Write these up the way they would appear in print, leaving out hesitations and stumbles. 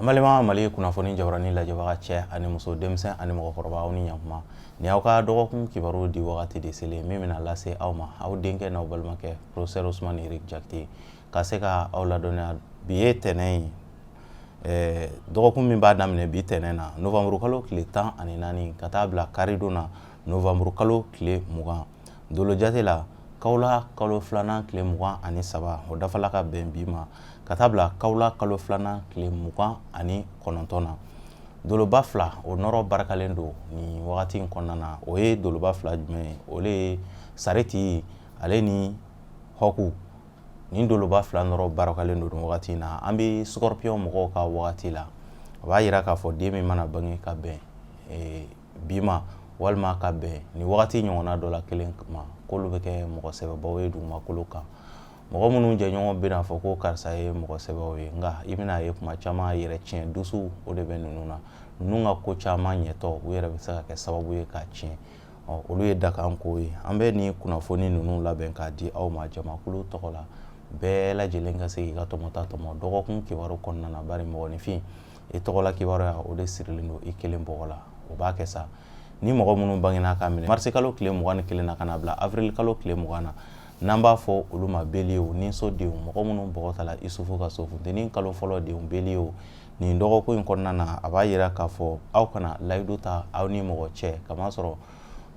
An balima Mali kunnafoni jabaranin lajɛbaga, cɛ ani muso, denmisɛn ani mɔgɔkɔrɔba, aw ni ɲankuma. Ni aw ka dɔgɔkun kibaru di wagati de selen min bɛna lase aw ma, aw denkɛ n'aw balimakɛ, professeur Ousmane Eric Jakite, ka se ka aw ladɔnniya. Bi ye tɛnɛn ye, dɔgɔkun min b'a daminɛ bi tɛnɛn na, novembre kalo tile 14, ka taa bila karidon na, novembre kalo tile 20. Dolo jate la, kawula kalo filanan tile 23, o dafala ka bɛn bi ma, ka taa bila kawula kalo filanan tile 29 na. Doloba fila, o nɔrɔ barikalen don nin wagati in kɔnɔna na. O ye doloba fila jumɛn ye? O le ye Sariti ale ni Hɔku. Nin doloba fila nɔrɔ barikalen don nin wagati in na. An bɛ Scorpion mɔgɔw ka wagati la. A b'a yira k'a fɔ den min mana bange ka bɛn bi ma, walima ka bɛn nin wagati ɲɔgɔnna dɔ la kelen ma, k'olu bɛ kɛ mɔgɔ sɛbɛbaw ye dugumakolo kan. Mɔgɔ minnu jɛɲɔgɔn bɛna fɔ ko karisa ye mɔgɔ sɛbɛw ye, nka i bɛna ye kuma caman, yɛrɛ tiɲɛ dusu, o de bɛ ninnu na. Ninnu ka ko caman ɲɛtɔ, u yɛrɛ bɛ se ka kɛ sababu ye k'a tiɲɛ. Ɔ, olu ye dakan ko ye. An bɛ nin kunnafoni ninnu labɛn k'a di aw ma jamakulu tɔgɔ la, bɛɛ lajɛlen ka se k'i ka tɔmɔta tɔmɔ dɔgɔkun kibaru kɔnɔna na, bari mɔgɔninfin, i tɔgɔla kibaruya, o de sirilen don i kelen bɔgɔ la. O b'a kɛ sa ni mɔgɔ minnu bangena ka minɛ marisi kalo tile 21 na ka na bila avril kalo tile 20 na, n'an b'a fɔ olu ma bélier, ni so denw, mɔgɔ minnu bɔgɔ tala Isufu ka so, funteni kalo fɔlɔ denw, bélier, nin dɔgɔkun in kɔnɔna na, a b'a yira k'a fɔ aw kana layidu ta aw ni mɔgɔ cɛ, kamasɔrɔ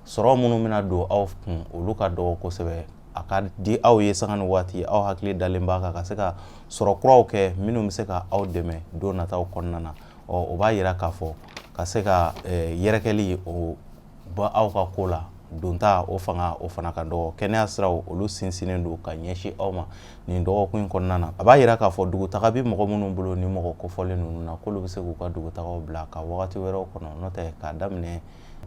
sɔrɔ minnu bɛna don aw kun, olu ka dɔgɔ kosɛbɛ. A ka di aw ye sanga ni waati, aw hakili dalen b'a kan ka se ka sɔrɔ kuraw kɛ minnu bɛ se ka aw dɛmɛ don nataw kɔnɔna na. Ɔ, o b'a yira k'a fɔ ka se ka yɛrɛkɛli o bɔ aw ka ko la, donta o fanga, o fana ka dɔgɔ. Kɛnɛya siraw, olu sinsinnen don ka ɲɛsin aw ma nin dɔgɔkun in kɔnɔna na. A b'a yira k'a fɔ dugutaga bɛ mɔgɔ minnu bolo ni mɔgɔ kofɔlen ninnu na, k'olu bɛ se k'u ka dugutagaw bila ka wagati wɛrɛw kɔnɔ. N'o tɛ, k'a daminɛ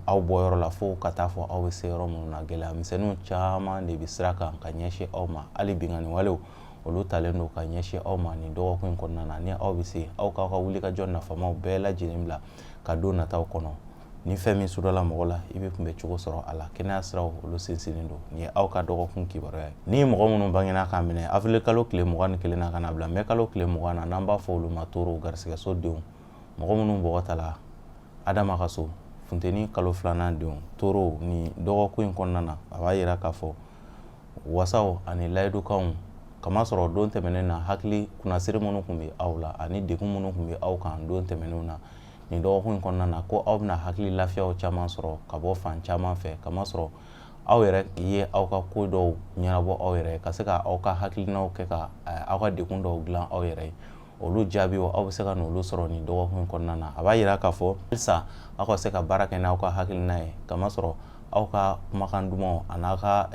aw bɔyɔrɔ la fo ka taa fɔ aw bɛ se yɔrɔ minnu na, gɛlɛya misɛnninw caman de bɛ sira kan ka ɲɛsin aw ma. Hali binkanni walew, olu talen don ka ɲɛsin aw ma nin dɔgɔkun in kɔnɔna na. Ni aw bɛ se, aw k'aw ka wulikajɔ nafamaw bɛɛ lajɛlen bila ka don nataw kɔnɔ. Ni fɛn min sudala mɔgɔ la, i bɛ kunbɛ cogo sɔrɔ a la. Kɛnɛya siraw, olu sinsinnen don. Nin ye aw ka dɔgɔkun kibaruya ye. Ni mɔgɔ minnu bangena k'a minɛ avril kalo tile 21 na ka na bila mɛ kalo tile 20 na, n'an b'a fɔ olu ma toro, garisigɛso denw, mɔgɔ minnu bɔgɔ tala Adama ka so, funteni kalo filanan denw, toro, ni dɔgɔkun in kɔnɔna na, a b'a yira k'a fɔ wasaw ani layidukanw, kamasɔrɔ don tɛmɛnen na, hakili kunnasiri minnu tun bɛ aw la ani degun minnu tun bɛ aw kan don tɛmɛnenw na, nin dɔgɔkun in kɔnɔna na, ko aw bɛna hakili lafiyaw caman sɔrɔ ka bɔ fan caman fɛ, kamasɔrɔ aw yɛrɛ ye aw ka ko dɔw ɲɛnabɔ aw yɛrɛ, ka se ka aw ka hakilinaw kɛ ka aw ka degun dɔw dilan aw yɛrɛ ye. Olu jaabiw, aw bɛ se ka n'olu sɔrɔ nin dɔgɔkun in kɔnɔna na. A b'a yira k'a fɔ halisa aw ka se ka baara kɛ n'aw ka hakilina ye, kamasɔrɔ aw ka kumakan dumanw an'aw ka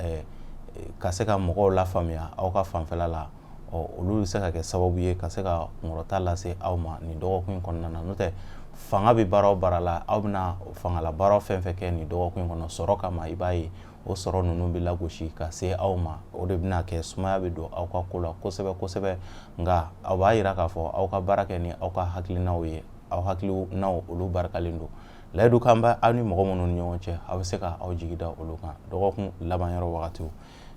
ka se ka mɔgɔw lafaamuya aw ka fanfɛla la, ɔ, olu bɛ se ka kɛ sababu ye ka se ka kunkɔrɔta lase aw ma nin dɔgɔkun in kɔnɔna na. N'o tɛ, fanga bɛ baara o baara la, aw bɛna fangala baara fɛn fɛn kɛ nin dɔgɔkun in kɔnɔ sɔrɔ kama, i b'a ye o sɔrɔ ninnu bɛ lagosi ka se aw ma. O de bɛna kɛ sumaya bɛ don aw ka ko la kosɛbɛ kosɛbɛ. Nka aw b'a yira k'a fɔ aw ka baara kɛ ni aw ka hakilinaw ye, aw hakilinaw, olu barikalen don. Layidu kan bɛ aw ni mɔgɔ minnu ni ɲɔgɔn cɛ, aw bɛ se ka aw jigi da olu kan dɔgɔkun laban yɔrɔ wagatiw.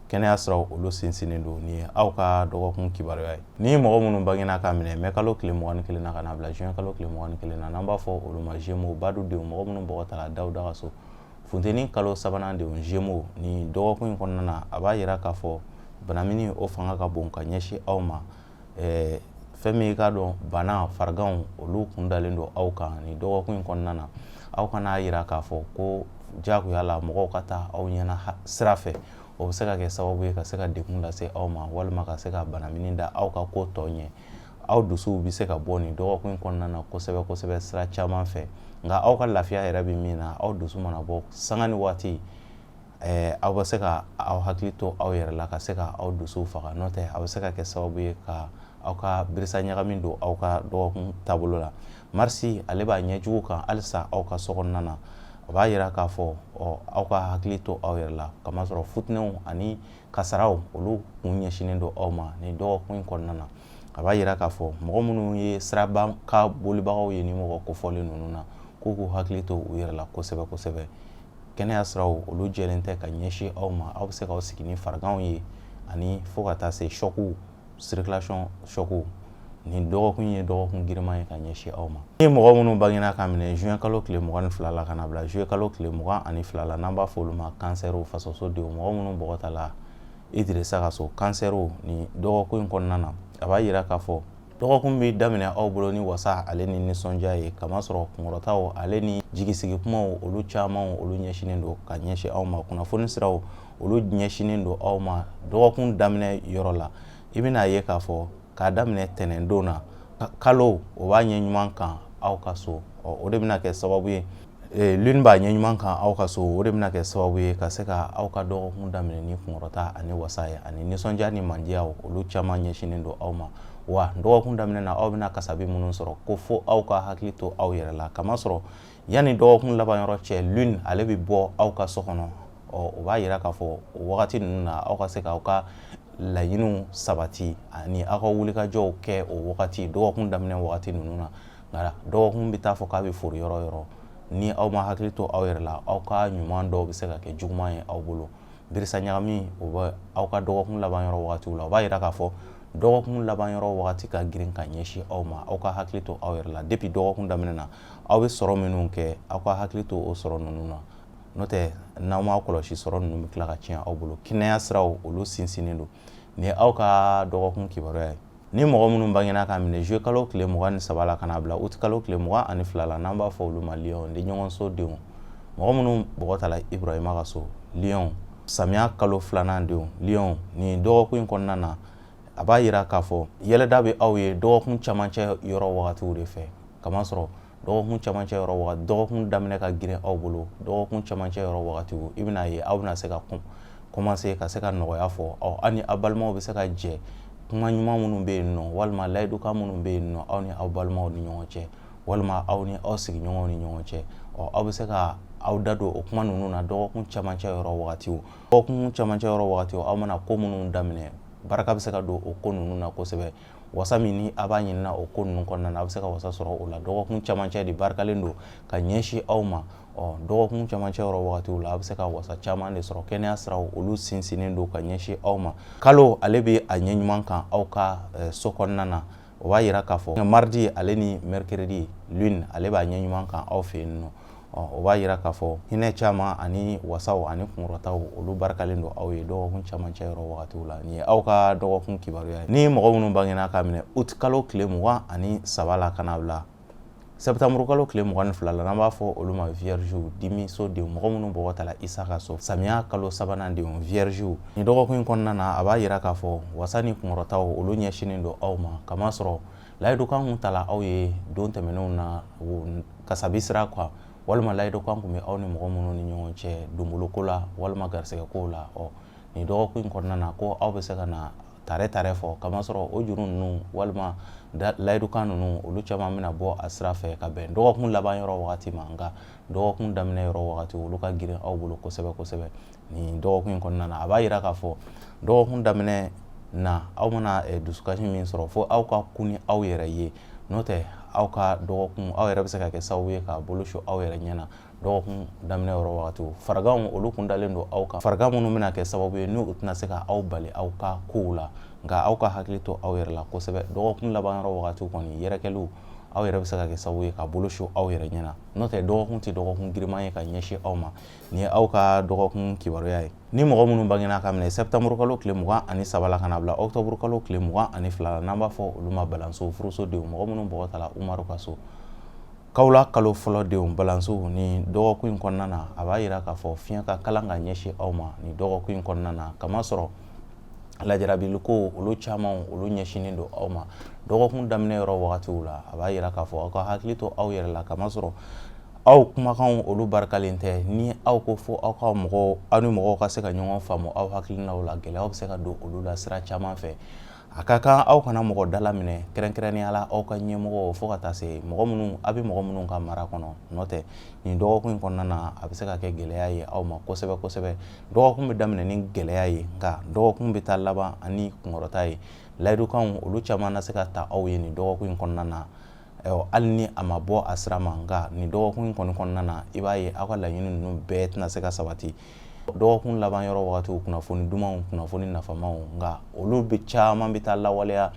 Kɛnɛya siraw, olu sinsinnen don. Nin ye aw ka dɔgɔkun kibaruya ye. Ni mɔgɔ minnu bangena ka minɛ mɛ kalo tile 21 na ka na bila juin kalo tile 21 na, n'an b'a fɔ olu ma Gémeaux, badu denw, mɔgɔ minnu bɔgɔ tala Dawuda ka so, funteni kalo sabanan denw, Gémeaux, nin dɔgɔkun in kɔnɔna na, a b'a yira k'a fɔ banamini, o fanga ka bon ka ɲɛsin aw ma. Fɛn min i k'a dɔn, bana fariganw, olu kun dalen don aw kan nin dɔgɔkun in kɔnɔna na. Aw kana yira k'a fɔ ko diyagoya la mɔgɔw ka taa aw ɲɛna sira fɛ. O bɛ se ka kɛ sababu ye ka se ka degun lase aw ma, walima ka se ka banamini da aw ka ko tɔ ɲɛ. Aw dusuw bɛ se ka bɔ nin dɔgɔkun in kɔnɔna na kosɛbɛ kosɛbɛ sira caman fɛ. Nka aw ka lafiya yɛrɛ bɛ min na, aw dusu mana bɔ sanga ni waati, aw bɛ se ka aw hakili to aw yɛrɛ la ka se ka aw dusuw faga. N'o tɛ, a bɛ se ka kɛ sababu ye ka aw ka birisa ɲagami don aw ka dɔgɔkun taabolo la. Marisi, ale b'a ɲɛjugu kan halisa aw ka so kɔnɔna na. A b'a yira k'a fɔ, ɔ, aw ka hakili to aw yɛrɛ la, kamasɔrɔ futinɛw ani kasaraw, olu kun ɲɛsinnen don aw ma nin dɔgɔkun in kɔnɔna na. A b'a yira k'a fɔ mɔgɔ minnu ye siraba ka bolibagaw ye ni mɔgɔ kofɔlen ninnu na, k'u k'u hakili to u yɛrɛ la kosɛbɛ kosɛbɛ. Kɛnɛya siraw, olu jɛlen tɛ ka ɲɛsin aw ma. Aw bɛ se k'aw sigi ni fariganw ye ani fo ka taa se choc, circulation choc. Nin dɔgɔkun ye dɔgɔkun giriman ye ka ɲɛsin aw ma. Ni mɔgɔ minnu bangena ka minɛ juin kalo tile 22 la ka na bila juillet kalo tile 22 la, n'an b'a fɔ olu ma kansɛriw, fasoso denw, mɔgɔ minnu bɔgɔ tala Idirisa ka so, kansɛriw, nin dɔgɔkun in kɔnɔna na, a b'a yira k'a fɔ dɔgɔkun bɛ daminɛ aw bolo ni wasa ale ni nisɔndiya ye, kamasɔrɔ kunkɔrɔtaw ale ni jigisigi kumaw, olu caman olu ɲɛsinnen don ka ɲɛsin aw ma. Kunnafoni siraw olu ɲɛsinnen don aw ma dɔgɔkun daminɛ yɔrɔ la. I bɛna ye k'a fɔ k'a daminɛ tɛnɛndon na, kalo o b'a ɲɛ ɲuman kan aw ka so. O de bɛna kɛ sababu ye, lune b'a ɲɛ ɲuman kan aw ka so, o de bɛna kɛ sababu ye ka se ka aw ka dɔgɔkun daminɛ ni kunkɔrɔta ani wasa ye, ani nisɔndiya ni mandiyaw, olu caman ɲɛsinnen don aw ma. Wa dɔgɔkun daminɛ na, aw bɛna kasabi minnu sɔrɔ, ko fo aw ka hakili to aw yɛrɛ la, kamasɔrɔ yanni dɔgɔkun laban yɔrɔ cɛ, lune ale bɛ bɔ aw ka so kɔnɔ. O b'a yira k'a fɔ o wagati ninnu na, aw ka se k'aw ka laɲiniw sabati ani aw ka wulikajɔw kɛ o wagati, dɔgɔkun daminɛ wagati ninnu na. Nka dɔgɔkun bɛ taa fɔ k'a bɛ fori yɔrɔ yɔrɔ, ni aw ma hakili to aw yɛrɛ la, aw ka ɲuman dɔw bɛ se ka kɛ juguman ye aw bolo. Birisa ɲagami o bɛ aw ka dɔgɔkun laban yɔrɔ wagatiw la. O b'a yira k'a fɔ dɔgɔkun laban yɔrɔ wagati ka girin ka ɲɛsin aw ma. Aw ka hakili to aw yɛrɛ la depuis dɔgɔkun daminɛ na. Aw bɛ sɔrɔ minnu kɛ, aw ka hakili to o sɔrɔ ninnu na, n'o tɛ n'aw ma kɔlɔsi, sɔrɔ ninnu bɛ tila ka tiɲɛ aw bolo. Kɛnɛya siraw olu sinsinnen don. Nin ye aw ka dɔgɔkun kibaruya ye. Ni mɔgɔ minnu bangena ka minɛ juillet kalo tile 23 la ka na bila août kalo tile 22 la, n'an b'a fɔ olu ma lion de ɲɔgɔnso denw, mɔgɔ minnu bɔgɔ tala Ibrahima ka so, lion, samiya kalo filanan denw, lion, nin dɔgɔkun in kɔnɔna na, a b'a yira k'a fɔ yɛlɛda bɛ aw ye dɔgɔkun camancɛ yɔrɔ wagatiw de fɛ, kamasɔrɔ dɔgɔkun camancɛ yɔrɔ wagati, dɔgɔkun daminɛ ka girin aw bolo. Dɔgɔkun camancɛ yɔrɔ wagatiw, i bɛna ye aw bɛna se ka commencer ka se ka nɔgɔya fɔ aw ni aw balimaw bɛ se ka jɛ kuma ɲuman minnu bɛ yen nɔ, walima layidukan minnu bɛ yen nɔ aw ni aw balimaw ni ɲɔgɔn cɛ, walima aw ni aw sigiɲɔgɔnw ni ɲɔgɔn cɛ. Aw bɛ se ka aw da don o kuma ninnu na dɔgɔkun camancɛ yɔrɔ wagatiw. Dɔgɔkun camancɛ yɔrɔ wagatiw, aw mana ko minnu daminɛ, barika bɛ se ka don o ko ninnu na kosɛbɛ. Wasa min ni a b'a ɲinina o ko ninnu kɔnɔna na, a bɛ se ka wasa sɔrɔ o la. Dɔgɔkun camancɛ de barikalen don ka ɲɛsin aw ma. Dɔgɔkun camancɛ yɔrɔ wagatiw la, a bɛ se ka wasa caman de sɔrɔ. Kɛnɛya siraw olu sinsinnen don ka ɲɛsin aw ma. Kalo ale bɛ a ɲɛ ɲuman kan aw ka so kɔnɔna na. O b'a yira k'a fɔ mardi ale ni mercredi, lune ale b'a ɲɛ ɲuman kan aw fɛ yen nɔ. O b'a yira k'a fɔ hinɛ caman ani wasaw ani kunkɔrɔtaw, olu barikalen don aw ye dɔgɔkun camancɛ yɔrɔ wagatiw la. Nin ye aw ka dɔgɔkun kibaruya ye. Ni mɔgɔ minnu bangena k'a minɛ août kalo tile 23 la ka na bila septembre kalo tile 22 la, n'an b'a fɔ olu ma vierge, dimiso denw, mɔgɔ minnu bɔgɔ tala Isa ka so, samiya kalo sabanan denw, vierge, nin dɔgɔkun in kɔnɔna na, a b'a yira k'a fɔ wasa ni kunkɔrɔtaw olu ɲɛsinnen don aw ma, kamasɔrɔ layidukan kun tala aw ye don tɛmɛnenw na kasabi sira kan, walima layidukan kun bɛ aw ni mɔgɔ minnu ni ɲɔgɔn cɛ donboloko la walima garisɛgɛko la. Nin dɔgɔkun in kɔnɔna na, ko aw bɛ se ka na tare tare fɔ, kamasɔrɔ o juru ninnu walima layidukan ninnu, olu caman bɛna bɔ a sira fɛ ka bɛn dɔgɔkun laban yɔrɔ wagati ma. Nka dɔgɔkun daminɛ yɔrɔ wagati, olu ka girin aw bolo kosɛbɛ kosɛbɛ nin dɔgɔkun in kɔnɔna na. A b'a yira k'a fɔ dɔgɔkun daminɛ na, aw mana dusukasi min sɔrɔ, fo aw ka kun ni aw yɛrɛ ye, n'o tɛ aw ka dɔgɔkun, aw yɛrɛ bɛ se ka kɛ sababu ye k'a bolo su aw yɛrɛ ɲɛ na. Dɔgɔkun daminɛ yɔrɔ wagatiw, fariganw olu kun dalen don aw kan, farigan minnu bɛna kɛ sababu ye n'u tɛna se ka aw bali aw ka kow la. Nka aw ka hakili to aw yɛrɛ la kosɛbɛ. Dɔgɔkun laban yɔrɔ wagatiw kɔni, yɛrɛkɛliw, aw yɛrɛ bɛ se ka kɛ sababu ye ka bolo su aw yɛrɛ ɲɛ na, n'o tɛ dɔgɔkun tɛ dɔgɔkun giriman ye ka ɲɛsin aw ma. Nin ye aw ka dɔgɔkun kibaruya ye. Ni mɔgɔ minnu bangena ka minɛ septembre kalo tile 23 la ka na bila octobre kalo tile 22 la, n'an b'a fɔ olu ma balanso, furuso denw, mɔgɔ minnu bɔgɔ tala Umaru ka so, kawula kalo fɔlɔ denw, balanso, nin dɔgɔkun in kɔnɔna na, a b'a yira k'a fɔ fiɲɛ ka kalan ka ɲɛsin aw ma nin dɔgɔkun in kɔnɔna na, kamasɔrɔ lajarabiliko olu caman olu ɲɛsinnen don aw ma. Dɔgɔkun daminɛ yɔrɔ wagatiw la, a b'a yira k'a fɔ aw ka hakili to aw yɛrɛ la, kamasɔrɔ aw kumakanw olu barikalen tɛ. Ni aw ko fo aw ka mɔgɔw, aw ni mɔgɔw ka se ka ɲɔgɔn faamu aw hakilinaw la, gɛlɛyaw bɛ se ka don olu la sira caman fɛ. A ka kan aw kana mɔgɔ dala minɛ, kɛrɛnkɛrɛnnenya la aw ka ɲɛmɔgɔw, fo ka taa se mɔgɔ minnu aw bɛ mɔgɔ minnu ka mara kɔnɔ. N'o tɛ nin dɔgɔkun in kɔnɔna na, a bɛ se ka kɛ gɛlɛya ye aw ma kosɛbɛ kosɛbɛ. Dɔgɔkun bɛ daminɛ ni gɛlɛya ye, nka dɔgɔkun bɛ taa laban ani kunkɔrɔta ye. Layidukanw olu caman na se ka ta aw ye nin dɔgɔkun in kɔnɔna na, hali ni a ma bɔ a sira ma. Nka nin dɔgɔkun in kɔni kɔnɔna na, i b'a ye aw ka laɲini ninnu bɛɛ tɛna se ka sabati. Dɔgɔkun laban yɔrɔ wagatiw, kunnafoni dumanw, kunnafoni nafamaw, nka olu bɛ caman bɛ taa lawaleya.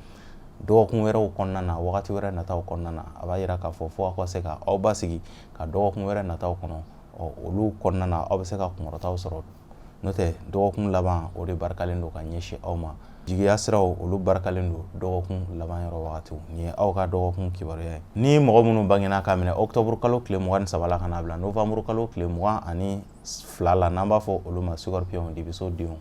Dɔgɔkun wɛrɛw kɔnɔna na, wagati wɛrɛ nataw kɔnɔna na, a b'a yira k'a fɔ fo aw ka se ka aw basigi ka dɔgɔkun wɛrɛ nataw kɔnɔ. Ɔ, olu kɔnɔna na, aw bɛ se ka kunkɔrɔtaw sɔrɔ. N'o tɛ, dɔgɔkun laban, o de barikalen don ka ɲɛsin aw ma. Jigiya siraw, olu barikalen don dɔgɔkun laban yɔrɔ wagatiw. Nin ye aw ka dɔgɔkun kibaruya ye. Ni mɔgɔ minnu bangena k'a minɛ octobre kalo tile 23 la ka n'a bila novembre kalo tile 22 la, n'an b'a fɔ olu ma scorpion, dibiso denw,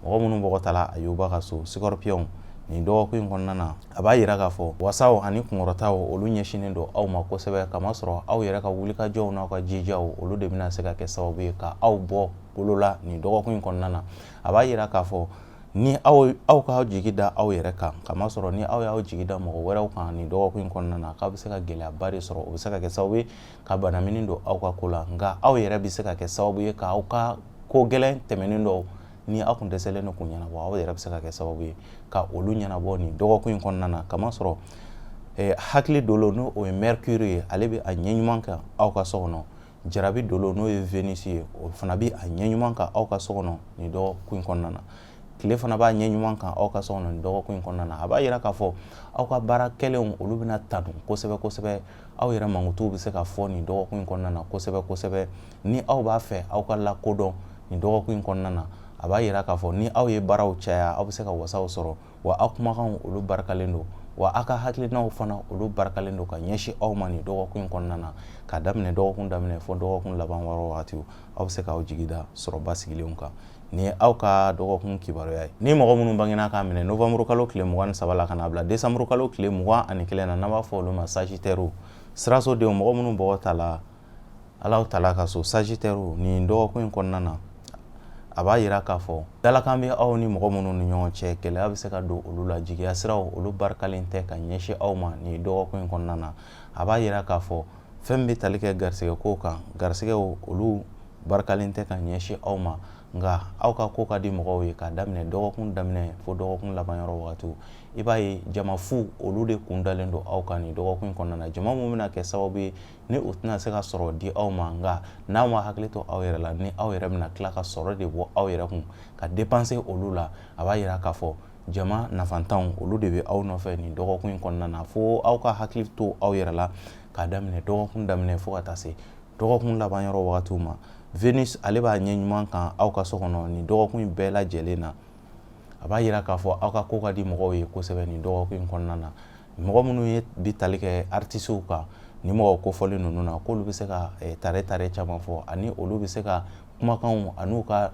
mɔgɔ minnu bɔgɔ tala Ayuba ka so, scorpion, nin dɔgɔkun in kɔnɔna na, a b'a yira k'a fɔ wasaw ani kunkɔrɔtaw, olu ɲɛsinnen don aw ma kosɛbɛ, kamasɔrɔ aw yɛrɛ ka wulikajɔw n'aw ka jijaw, olu de bɛna se ka kɛ sababu ye ka aw bɔ bolo la nin dɔgɔkun in kɔnɔna na. A b'a yira k'a fɔ ni aw k'aw jigi da aw yɛrɛ kan, kamasɔrɔ ni aw y'aw jigi da mɔgɔ wɛrɛw kan nin dɔgɔkun in kɔnɔna na, k'aw bɛ se ka gɛlɛyaba de sɔrɔ. O bɛ se ka kɛ sababu ye ka banamini don aw ka ko la. Nka aw yɛrɛ bɛ se ka kɛ sababu ye k'aw ka ko gɛlɛn tɛmɛnen dɔw, ni aw kun dɛsɛlen don k'u ɲɛnabɔ, aw yɛrɛ bɛ se ka kɛ sababu ye ka olu ɲɛnabɔ nin dɔgɔkun in kɔnɔna na, kamasɔrɔ hakili dolo, n'o o ye Mercure ye, ale bɛ a ɲɛ ɲuman kan aw ka so kɔnɔ. Jarabi dolo, n'o ye Venus ye, o fana bɛ a ɲɛ ɲuman kan aw ka so kɔnɔ nin dɔgɔkun in kɔnɔna na. Tile fana b'a ɲɛ ɲuman kan aw ka so kɔnɔ nin dɔgɔkun in kɔnɔna na. A b'a yira k'a fɔ aw ka baara kɛlenw, olu bɛna tanu kosɛbɛ kosɛbɛ. Aw yɛrɛ mankutuw bɛ se ka fɔ nin dɔgɔkun in kɔnɔna na kosɛbɛ kosɛbɛ. Ni aw b'a fɛ aw ka lakodɔn nin dɔgɔkun in kɔnɔna na, a b'a yira k'a fɔ ni aw ye baaraw caya, aw bɛ se ka wasaw sɔrɔ. Wa aw kumakanw, olu barikalen don, wa aw ka hakilinaw fana, olu barikalen don ka ɲɛsin aw ma nin dɔgɔkun in kɔnɔna na. Ka daminɛ dɔgɔkun daminɛ fo dɔgɔkun laban wɔɔrɔ wagatiw, aw bɛ se k'aw jigi da sɔrɔba sigilenw kan. Nin ye aw ka dɔgɔkun kibaruya ye. Ni mɔgɔ minnu bangena k'a minɛ novembre kalo tile 23 la ka n'a bila décembre kalo tile 21 na, n'an b'a fɔ olu ma sagittaire, siraso denw, mɔgɔ minnu bɔgɔ ta la Alahu Taala ka so, sagittaire, nin dɔgɔkun in kɔnɔna na, a b'a yira k'a fɔ dalakan bɛ aw ni mɔgɔ minnu ni ɲɔgɔn cɛ, gɛlɛya bɛ se ka don olu la. Jigiya siraw, olu barikalen tɛ ka ɲɛsin aw ma nin dɔgɔkun in kɔnɔna na. A b'a yira k'a fɔ fɛn bɛ tali kɛ garisɛgɛ ko kan, garisɛgɛw, olu barikalen tɛ ka ɲɛsin aw ma. Nka aw ka ko ka di mɔgɔw ye. K'a daminɛ dɔgɔkun daminɛ fo dɔgɔkun laban yɔrɔ wagatiw, i b'a ye jama fu, olu de kun dalen don aw kan nin dɔgɔkun in kɔnɔna na, jama mun bɛna kɛ sababu ye ni o tɛna se ka sɔrɔ di aw ma. Nka n'aw ma hakili to aw yɛrɛ la, ni aw yɛrɛ bɛna tila ka sɔrɔ de bɔ aw yɛrɛ kun ka dépenser olu la. A b'a yira k'a fɔ jama nafantanw, olu de bɛ aw nɔfɛ nin dɔgɔkun in kɔnɔna na, fo aw ka hakili to aw yɛrɛ la. K'a daminɛ dɔgɔkun daminɛ fo ka taa se dɔgɔkun laban yɔrɔ wagatiw ma, Venus, ale b'a ɲɛ ɲuman kan aw ka so kɔnɔ nin dɔgɔkun in bɛɛ lajɛlen na. A b'a yira k'a fɔ aw ka ko ka di mɔgɔw ye kosɛbɛ nin dɔgɔkun in kɔnɔna na. Mɔgɔ minnu ye bi tali kɛ artisiw kan, ni mɔgɔ kofɔlen ninnu na, k'olu bɛ se ka tare tare caman fɔ, ani olu bɛ se ka kumakanw an'u ka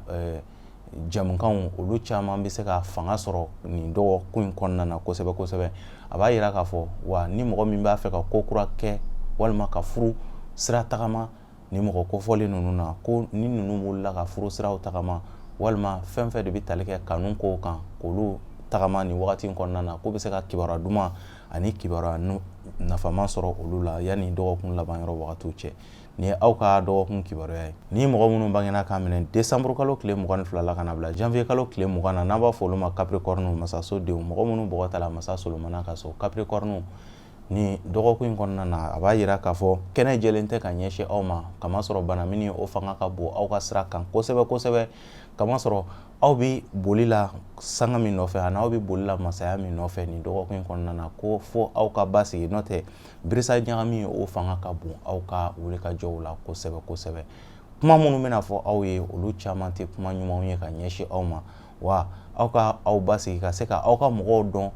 jamukanw, olu caman bɛ se ka fanga sɔrɔ nin dɔgɔkun in kɔnɔna na kosɛbɛ kosɛbɛ. A b'a yira k'a fɔ wa ni mɔgɔ min b'a fɛ ka ko kura kɛ walima ka furu sira tagama ni mɔgɔ kofɔlen ninnu na, ko ni ninnu wulila ka furu siraw tagama, walima fɛn fɛn de bɛ tali kɛ kanu kow kan, k'olu tagama nin wagati in kɔnɔna na, k'u bɛ se ka kibaruya duman ani kibaruya nafama sɔrɔ olu la yanni dɔgɔkun laban yɔrɔ wagatiw cɛ. Nin ye aw ka dɔgɔkun kibaruya ye. Ni mɔgɔ minnu bangena k'a minɛ décembre kalo tile 22 la ka na bila janvier kalo tile 20 na, n'an b'a fɔ olu ma capricorne, masaso denw, mɔgɔ minnu bɔgɔ ta la masa Solomana ka so, capricorne, ni dɔgɔkun in kɔnɔna na, a b'a yira k'a fɔ kɛnɛ jɛlen tɛ ka ɲɛsin aw ma, kamasɔrɔ banamini, o fanga ka bon aw ka sira kan kosɛbɛ kosɛbɛ, kamasɔrɔ aw bɛ boli la sanga min nɔfɛ ani aw bɛ boli la masaya min nɔfɛ nin dɔgɔkun in kɔnɔna na, ko fo aw ka basigi. N'o tɛ, birisa ɲagami, o fanga ka bon aw ka wulikajɔw la kosɛbɛ kosɛbɛ. Kuma minnu bɛna fɔ aw ye, olu caman tɛ kuma ɲumanw ye ka ɲɛsin aw ma. Wa aw ka aw basigi ka se ka aw ka mɔgɔw dɔn,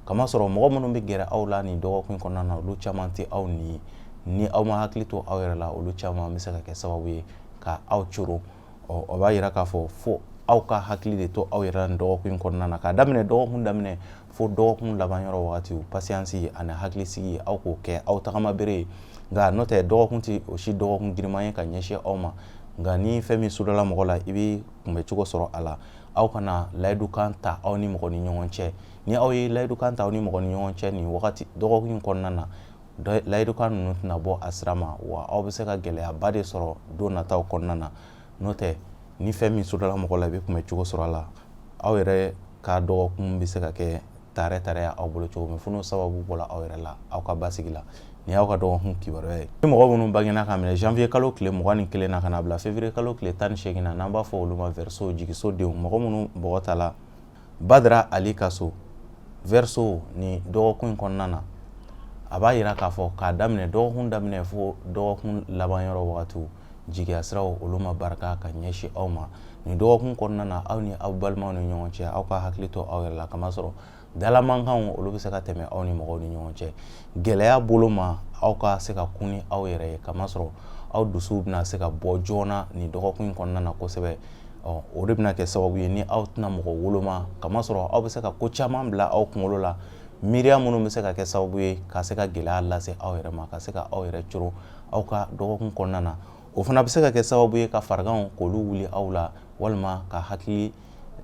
kamasɔrɔ mɔgɔ minnu bɛ gɛrɛ aw la nin dɔgɔkun kɔnɔna na, olu caman tɛ aw ni ye. Ni aw ma hakili to aw yɛrɛ la, olu caman bɛ se ka kɛ sababu ye ka aw coro. Ɔ, o b'a yira k'a fɔ fo aw ka hakili de to aw yɛrɛ la nin dɔgɔkun in kɔnɔna na. K'a daminɛ dɔgɔkun daminɛ fo dɔgɔkun laban yɔrɔ wagatiw, patience ani hakilisigi, aw k'o kɛ aw tagama bere ye. Nka n'o tɛ, dɔgɔkun tɛ o si dɔgɔkun giriman ye ka ɲɛsin aw ma. Nka ni fɛn min sudala mɔgɔ la, i bɛ kunbɛcogo sɔrɔ a la. Aw kana layidukan ta aw ni mɔgɔ ni ɲɔgɔn cɛ. Ni aw ye layidukan ta aw ni mɔgɔ ni ɲɔgɔn cɛ nin wagati dɔgɔkun in kɔnɔna na, layidukan ninnu tɛna bɔ a sira ma, wa aw bɛ se ka gɛlɛyaba de sɔrɔ don nataw kɔnɔna na. N'o tɛ, ni fɛn min sudala mɔgɔ la, i bɛ kunbɛcogo sɔrɔ a la. Aw yɛrɛ ka dɔgɔkun bɛ se ka kɛ tare tare aw bolo cogo min, fo n'o sababu bɔra aw yɛrɛ la, aw ka basigi la. Nin y'aw ka dɔgɔkun kibaruya ye. Ni mɔgɔ minnu bangena ka minɛ janvier kalo tile 21 na ka na bila février kalo tile 18 na, n'an b'a fɔ olu ma Verseau, jigiso denw, mɔgɔ minnu bɔgɔ ta la Badara Ali ka so, Verseau, nin dɔgɔkun in kɔnɔna na, a b'a yira k'a fɔ k'a daminɛ dɔgɔkun daminɛ fo dɔgɔkun laban yɔrɔ wagatiw, jigiya siraw olu ma barika ka ɲɛsin aw ma nin dɔgɔkun kɔnɔna na. Aw ni aw balimaw ni ɲɔgɔn cɛ, aw ka hakili to aw yɛrɛ la, kamasɔrɔ dalamankanw olu bɛ se ka tɛmɛ aw ni mɔgɔw ni ɲɔgɔn cɛ. Gɛlɛya bolo ma aw ka se ka kun ni aw yɛrɛ ye, kamasɔrɔ aw dusuw bɛna se ka bɔ joona nin dɔgɔkun in kɔnɔna na kosɛbɛ. Ɔ, o de bɛna kɛ sababu ye ni aw tɛna mɔgɔ woloma, kamasɔrɔ aw bɛ se ka ko caman bila aw kunkolo la, miiriya minnu bɛ se ka kɛ sababu ye ka se ka gɛlɛya lase aw yɛrɛ ma, ka se ka aw yɛrɛ coron aw ka dɔgɔkun kɔnɔna na. O fana bɛ se ka kɛ sababu ye ka fariganw k'olu wuli aw la, walima ka hakili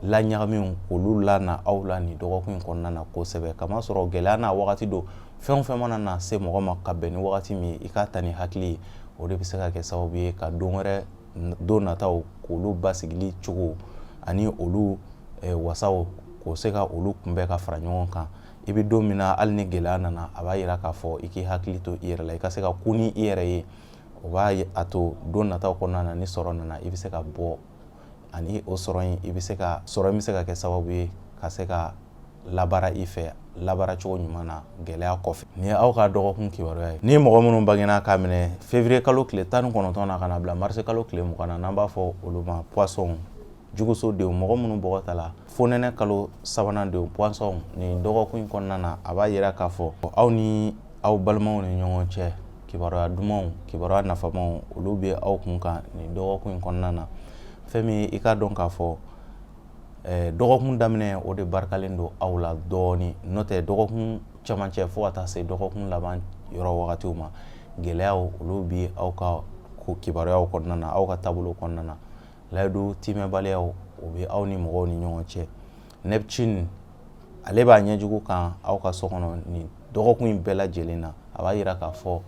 laɲagamiw k'olu lana aw la nin dɔgɔkun in kɔnɔna na kosɛbɛ, kamasɔrɔ gɛlɛya n'a wagati don. Fɛn o fɛn mana na se mɔgɔ ma ka bɛn ni wagati min ye, i k'a ta ni hakili ye, o de bɛ se ka kɛ sababu ye ka don wɛrɛ, don nataw, k'olu basigili cogo ani olu wasaw k'o se ka olu kunbɛn ka fara ɲɔgɔn kan. I bɛ don min na, hali ni gɛlɛya nana, a b'a yira k'a fɔ i k'i hakili to i yɛrɛ la, i ka se ka kun ni i yɛrɛ ye. O b'a a to don nataw kɔnɔna na, ni sɔrɔ nana, i bɛ se ka bɔ ani o sɔrɔ in, i bɛ se ka sɔrɔ in bɛ se ka kɛ sababu ye ka se ka labaara i fɛ labaara cogo ɲuman na gɛlɛya kɔfɛ. Nin ye aw ka dɔgɔkun kibaruya ye. Ni mɔgɔ minnu bangena k'a minɛ février kalo tile 19 na ka na bila mars kalo tile 20 na, n'an b'a fɔ olu ma poisson, juguso denw, mɔgɔ minnu bɔgɔ ta la fonɛnɛ kalo sabanan denw, poisson, nin dɔgɔkun in kɔnɔna na, a b'a yira k'a fɔ aw ni aw balimaw ni ɲɔgɔn cɛ, kibaruya dumanw, kibaruya nafamaw, olu bɛ aw kun kan nin dɔgɔkun in kɔnɔna na. Fɛn min i k'a dɔn k'a fɔ dɔgɔkun daminɛ, o de barikalen don aw la dɔɔni. N'o tɛ, dɔgɔkun camancɛ fo ka taa se dɔgɔkun laban yɔrɔ wagatiw ma, gɛlɛyaw olu bɛ aw ka ko kibaruyaw kɔnɔna na, aw ka taabolo kɔnɔna na. Layidu timɛbaliyaw, o bɛ aw ni mɔgɔw ni ɲɔgɔn cɛ. Neptune, ale b'a ɲɛjugu kan aw ka so kɔnɔ nin dɔgɔkun in bɛɛ lajɛlen na. A b'a yira k'a fɔ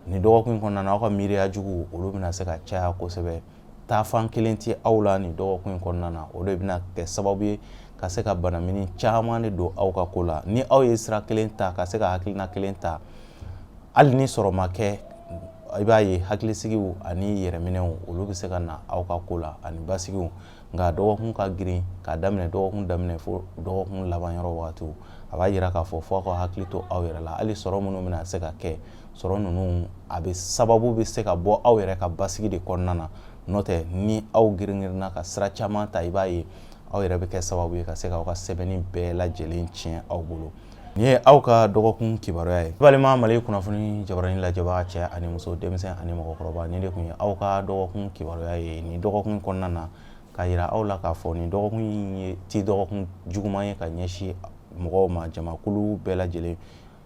nin dɔgɔkun in kɔnɔna na, aw ka miiriya jugu olu bɛna se ka caya kosɛbɛ. Taafan kelen tɛ aw la nin dɔgɔkun in kɔnɔna na. O de bɛna kɛ sababu ye ka se ka banamini caman de don aw ka ko la. Ni aw ye sira kelen ta, ka se ka hakilina kelen ta, hali ni sɔrɔ ma kɛ, i b'a ye hakilisigiw ani yɛrɛminɛw olu bɛ se ka na aw ka ko la ani basigiw. Nka dɔgɔkun ka girin, k'a daminɛ dɔgɔkun daminɛ fo dɔgɔkun laban yɔrɔ wagatiw, a b'a yira k'a fɔ fo aw ka hakili to aw yɛrɛ la. Hali sɔrɔ minnu bɛna se ka kɛ, sɔrɔ ninnu a bɛ sababu bɛ se ka bɔ aw yɛrɛ ka basigi de kɔnɔna na. N'o tɛ, ni aw girin-girinna ka sira caman ta, i b'a ye aw yɛrɛ bɛ kɛ sababu ye ka se k'aw ka sɛbɛnni bɛɛ lajɛlen tiɲɛ aw bolo. Nin ye aw ka dɔgɔkun kibaruya ye. Balima Mali kunnafoni jabaranin lajɛbaga, cɛ ani muso, denmisɛn ani mɔgɔkɔrɔba, nin de tun ye aw ka dɔgɔkun kibaruya ye nin dɔgɔkun kɔnɔna na, ka yira aw la k'a fɔ nin dɔgɔkun in ye ti dɔgɔkun juguman ye ka ɲɛsin mɔgɔw ma, jamakulu bɛɛ lajɛlen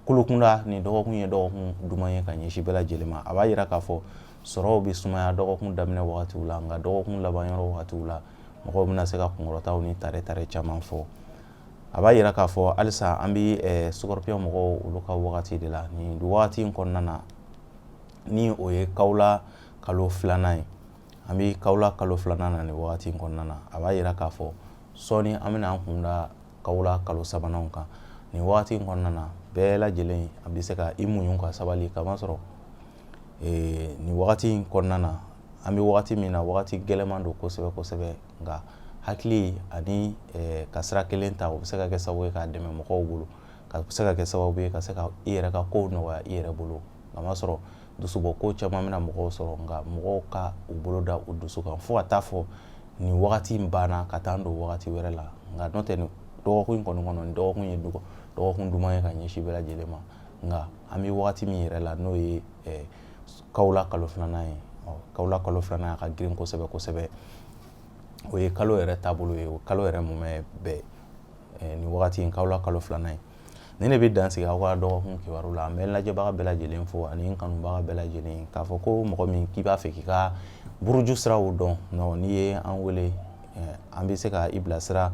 kulukunda. Nin dɔgɔkun ye dɔgɔkun duman ye ka ɲɛsin bɛɛ lajɛlen ma. A b'a yira k'a fɔ sɔrɔw bɛ sumaya dɔgɔkun daminɛ wagatiw la, nka dɔgɔkun laban yɔrɔ wagatiw la, mɔgɔw bɛna se ka kunkɔrɔtaw ni tare tare caman fɔ. A b'a yira k'a fɔ halisa an bɛ scorpion mɔgɔw olu ka wagati de la nin wagati in kɔnɔna na, ni o ye kawula kalo filanan ye. An bɛ kawula kalo filanan na nin wagati in kɔnɔna na. A b'a yira k'a fɔ sɔɔni an bɛna an kun da kawula kalo sabanan kan. Nin wagati in kɔnɔna na, bɛɛ lajɛlen a bɛ se ka i muɲu ka sabali, kamasɔrɔ nin wagati in kɔnɔna na, an bɛ wagati min na, wagati gɛlɛman don kosɛbɛ kosɛbɛ. Nka hakili ani ka sira kelen ta, o bɛ se ka kɛ sababu ye k'a dɛmɛ mɔgɔw bolo, ka se ka kɛ sababu ye ka se ka i yɛrɛ ka kow nɔgɔya i yɛrɛ bolo, kamasɔrɔ dusubɔ ko caman bɛna mɔgɔw sɔrɔ. Nka mɔgɔw ka u bolo da u dusu kan fo ka taa fɔ nin wagati in banna ka taa don wagati wɛrɛ la. Nka n'o tɛ, nin dɔgɔkun in kɔni kɔnɔ, nin dɔgɔkun ye dɔgɔkun duman ye ka ɲɛsin bɛɛ lajɛlen ma. Nka an bɛ wagati min yɛrɛ la, n'o ye kawula kalo filanan ye, kawula kalo filanan a ka girin kosɛbɛ kosɛbɛ. O ye kalo yɛrɛ taabolo ye, o kalo yɛrɛ mumɛ bɛɛ nin wagati in, kawula kalo filanan ye. Ni ne bɛ dan sigi aw ka dɔgɔkun kibaru la. An bɛ lajɛbaga bɛɛ lajɛlen fo ani n kanubaga bɛɛ lajɛlen, k'a fɔ ko mɔgɔ min k'i b'a fɛ k'i ka buruju siraw dɔn, n'i ye an wele, an bɛ se ka i bilasira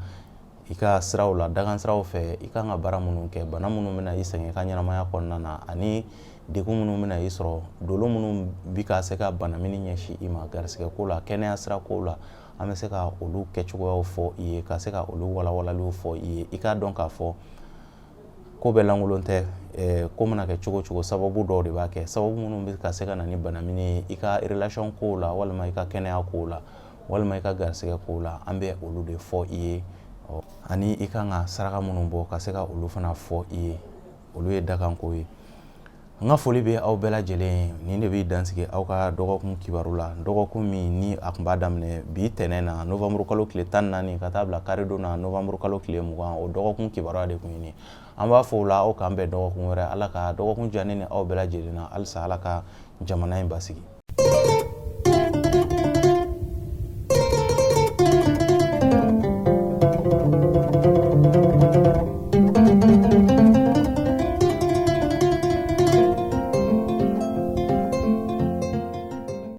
i ka siraw la, dagan siraw fɛ, i kan ka baara minnu kɛ, bana minnu bɛna i sɛgɛn i ka ɲɛnamaya kɔnɔna na, ani degun minnu bɛna i sɔrɔ, dolo minnu bi ka se ka banamini ɲɛsin i ma garisigɛ ko la, kɛnɛya sira ko la, an bɛ se ka olu kɛcogoyaw fɔ i ye, ka se ka olu walawalaliw fɔ i ye. I k'a dɔn k'a fɔ ko bɛɛ lankolon tɛ. Ko mana kɛ cogo cogo, sababu dɔw de b'a kɛ, sababu minnu bɛ ka se ka na ni banamini ye i ka relation kow la, walima i ka kɛnɛya kow la, walima i ka garisigɛ kow la, an bɛ olu de fɔ i ye. Ani i kan ka saraka minnu bɔ ka se ka olu fana fɔ i ye, olu ye dakanko ye. N ka foli bɛ aw bɛɛ lajɛlen ye. Nin de bɛ dansigi aw ka dɔgɔkun kibaru la, dɔgɔkun min ni a tun b'a daminɛ bi tɛnɛn na, novembre kalo tile 14, ka taa bila karidon na, novembre kalo tile 20. O dɔgɔkun kibaruya de tun ye nin. An b'a fɔ o la, aw k'an bɛn dɔgɔkun wɛrɛ. Ala ka dɔgɔkun diya ne ni aw bɛɛ lajɛlen na. Halisa, Ala ka jamana in basigi.